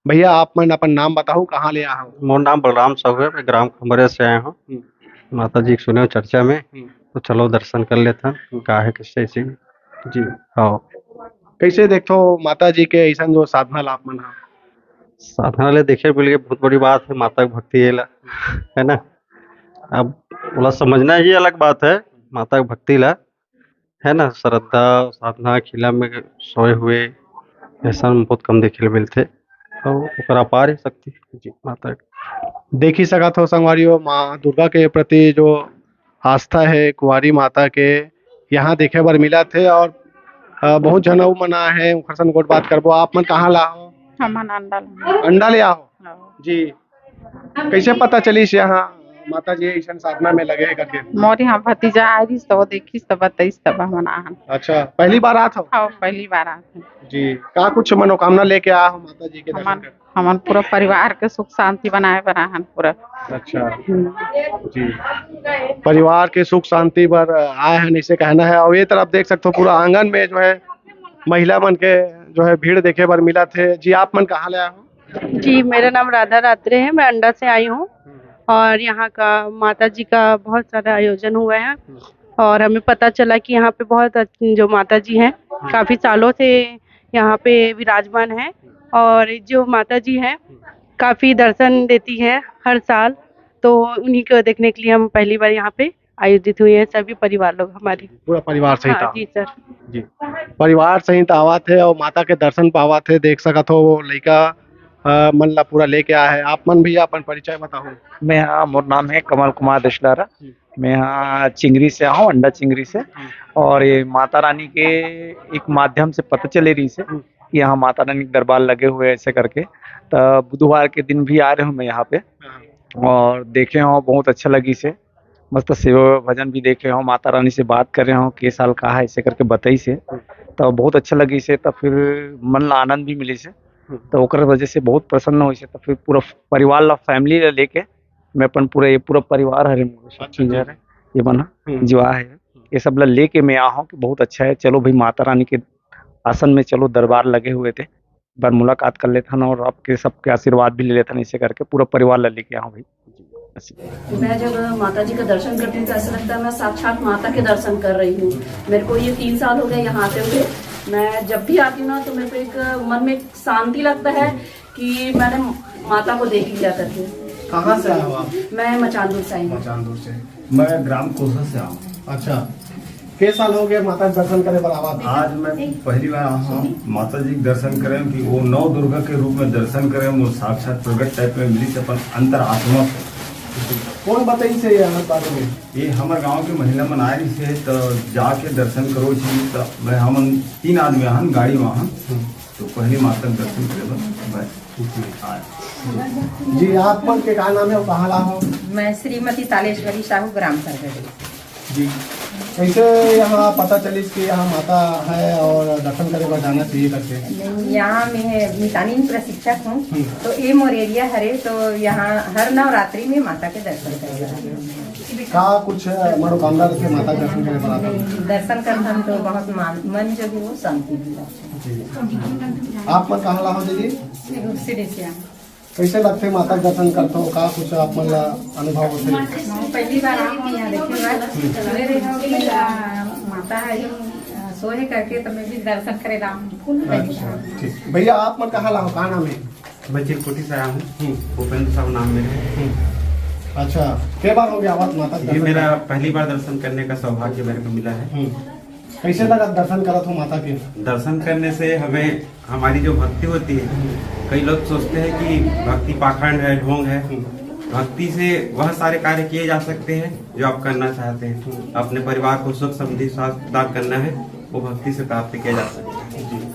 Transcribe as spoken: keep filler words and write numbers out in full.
भैया, आप मन अपन नाम बताहू, कहाँ ले आए हो? मोर नाम बलराम साहू है, मैं ग्राम खमरिया से आया हूँ। हम्म। माता जी के सुने हो चर्चा में, हम्म। तो चलो दर्शन कर लेथन, हम्म। का है, कैसे, ऐसे। जी। हाँ। कैसे देखथो माता जी के ऐसन जो साधना ला आप मन हा? साधना ले देखे मिल के बहुत बड़ी बात है, माता के भक्ति है ला, है ना? अब ओला समझना ही अलग बात है, माता के भक्ति ला, है ना? श्रद्धा, साधना, खिला में सोए हुए, ऐसा में बहुत कम देखे ले मिलथे। और ओकर अपार ही शक्ति जी। माता के। देख ही सकत हो संगवारी हो, माँ दुर्गा के प्रति जो आस्था है कुंवारी माता के, यहाँ देखे बर मिलत हे। और, अ, बहुत झन अउ मन आए हैं, उनकर संग गोठ बात करबो। आप मन कहाँ ला हो? हमन अंडा ला। अंडा ले आहो? हाँ। जी। कैसे पता चलिस यहाँ माता जी ऐसन साधना में लगे हैं करके? मोर यहाँ भतीजा आए रहिस, तो वो देखिस, तो बताइस, तब हमन आहन। अच्छा, पहली बार आत हो? हाँ, पहली बार आत हन। जी, का कुछ मनोकामना लेके आए हो माता जी के दर्शन हमन, कर? हमन पूरा परिवार के सुख शांति बनाए बर आहन पूरा। अच्छा। हम्म। जी, परिवार के सुख शांति बर आए हैं, इसे कहना है। और ये तरफ देख सकते हो, पूरा आंगन में जो है महिला मन के जो है भीड़ देखे बर मिलत हे। जी, आप मन कहाँ ले आए हो? जी, मेरा नाम राधा रात्रे है, मैं अंडा से आई हूँ। हम्म। और यहाँ का माता जी का बहुत सारा आयोजन हुआ है हम्म। और हमें पता चला कि यहाँ पे बहुत अच्छ-, जो माता जी हैं, हम्म। काफ़ी सालों से यहाँ पे विराजमान है और जो माता जी हैं, हम्म। काफ़ी दर्शन देती हैं हर साल, तो उन्हीं को देखने के लिए हम पहली बार यहाँ पे आयोजित हुए हैं, सभी परिवार लोग हमारे। पूरा परिवार सहित हाँ, आओ। जी सर। जी, परिवार सहित आवत हे और माता के दर्शन पावत हे। देख सकत हो, वो लइका, अ, मन ला पूरा लेके आए हे। आप मन भी अपन परिचय बताओ। मैं, हाँ, मोर नाम है कमल कुमार देशलारा। हम्म। मैं यहाँ चिंगरी से आया हूँ, अंडा चिंगरी से। हम्म। और ये माता रानी के एक माध्यम से पता चले रहिस हे हम्म। कि यहाँ माता रानी के दरबार लगे हुए हैं ऐसे करके। तो बुधवार के दिन भी आ रहे हूँ मैं यहाँ पे हाँ। और देखे हूँ, बहुत अच्छा लगिस हे। मस्त सेवा भजन भी देखे हूँ, माता रानी से बात करे हूँ, के साल का है ऐसे करके बताइस हे, तो बहुत अच्छा लगिस हे। तो फिर मन ला आनंद भी मिलिस हे, हम्म। तो ओकर वजह से बहुत प्रसन्न होइस हे। तो फिर पूरा परिवार ला, family ला लेके मैं अपन पूरा, ये पूरा परिवार हरे मोर, अच्छा, जी। ये बना, हम्म। जो आहे, ये सब ला लेके मैं आ हूँ कि बहुत अच्छा है। चलो भाई, माता रानी के आसन में चलो, दरबार लगे हुए थे, एक बार मुलाकात कर लेथन और आपके सबके आशीर्वाद भी ले लेथन, ऐसे करके पूरा परिवार ला लेके आऊँ भाई। बस। मैं जब माता जी का दर्शन करती हूँ तो ऐसा लगता है मैं साक्षात माता के दर्शन कर रही हूँ। मेरे को ये तीन साल हो गए यहाँ आते हुए। मैं जब भी आती हूँ ना तो मेरे को एक मन में एक शांति लगता है कि मैंने माता को देख लिया करके। कहाँ से आए हो आप? मैं मचानदुर से आई हूँ। मचानदुर से। मैं ग्राम कोसा से आऊँ। अच्छा, के साल हो गए माता के दर्शन करे बर आवत? आज मैं पहली बार आया हूँ माता जी के दर्शन करे, कि वो नौ दुर्गा के रूप में दर्शन करे, वो साक्षात प्रगट type में मिली अपन अंतर आत्मा से। कौन बताइस हे यहाँ बारे में? ये हमारे गांव के महिला मन आए रहिस हे, तो जाके दर्शन करो जी। तो मैं, हमन तीन आदमी आहन गाड़ी में आहन, हम्म। तो पहली माता के दर्शन करे बर बस। जी, आप मन के का नाम है और कहाँ ला हो? मैं श्रीमती तालेश्वरी साहू, ग्राम सरगढ़ी। जी, कैसे यहाँ पता चलिस कि यहाँ माता है और दर्शन करे बर जाना चाहिए करके? नहीं, यहाँ मैं मितानिन प्रशिक्षक हूँ, हम्म। तो ये मोर area हरे, तो यहाँ हर नवरात्रि में माता के दर्शन करे बर आती हूँ। का कुछ मनोकामना रखे माता के दर्शन करे बर आते हो? दर्शन करथन तो बहुत मान, मन जो भी वो शांति मिलथे। जी। आप मन कहाँ ला हो दीदी? सिडसिया। कैसे लगथे माता के दर्शन करथो? का कुछ आप मन ला अनुभव होथे? हाँ, पहली बार आऊँ यहाँ देखे बर। मेरे हो कि, आ, माता है, आ, सोए करके तो मैं भी दर्शन करे ला आऊँ। अच्छा, ठीक। भैया, आप मन कहाँ ला हो? का नाम है? मैं चिरकुटी से आया हूँ। हम्म। भूपेंद्र साहू नाम मेरे है। हम्म। अच्छा, के बार हो गया आवत माता के ये दर्शन मेरा करने? पहली बार दर्शन करने का सौभाग्य मेरे को मिला है। हम्म। कैसे लगा दर्शन करत हो माता के? दर्शन करने से हमें, हमारी जो भक्ति होती है, हम्म। कई लोग सोचते हैं कि भक्ति पाखंड है, ढोंग है। हम्म। भक्ति से वह सारे कार्य किए जा सकते हैं जो आप करना चाहते हैं। हम्म। अपने परिवार को सुख समृद्धि साथ प्रदान करना है, वो भक्ति से प्राप्त किया जा सकता है। जी।